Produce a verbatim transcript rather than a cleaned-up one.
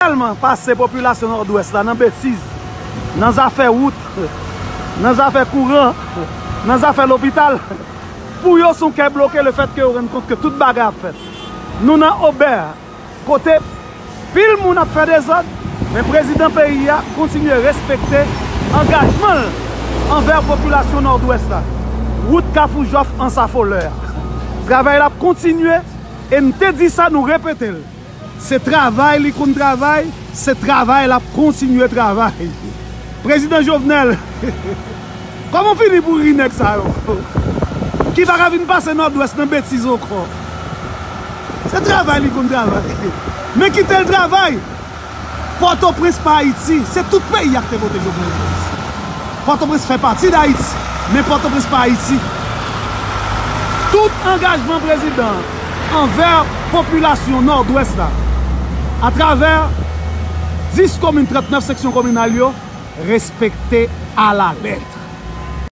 tèlman pase popilasyon Nòdwès la nan betiz, nan zafè wout, nan zafè kouran, nan zafè lopital, pou yo se yon kè bloke lefètke yo rann kont ke tout bagay ap fèt. Nou nan obè, kote pil moun ap fè dezòd, men prezidan peyi a kontinye respekte angajman l anvè popilasyon Nòdwès la. Wout Kafou Jòf Ansafolè a. Travay la ap kontinye, e m te di sa, nou repete l. Se travay li konn travay, se travay l ap kontinye travay. Prezidan Jovenel, kòman w fini pou ri nèg sa yo? Ki pa ka vin pase Nòdwès nan betiz ankò. Se travay li konn travay. Men kite l travay. Pòtoprens pa Ayiti, se tout peyi a ki te vote Jovenel Moïse. Pòtoprens fè pati d Ayiti, men Pòtoprens pa Ayiti. Tout angajman prezidan an anvè popilasyon Nòdwès la, atravè dis komin, trannèf seksyon kominal yo, respekte alalèt.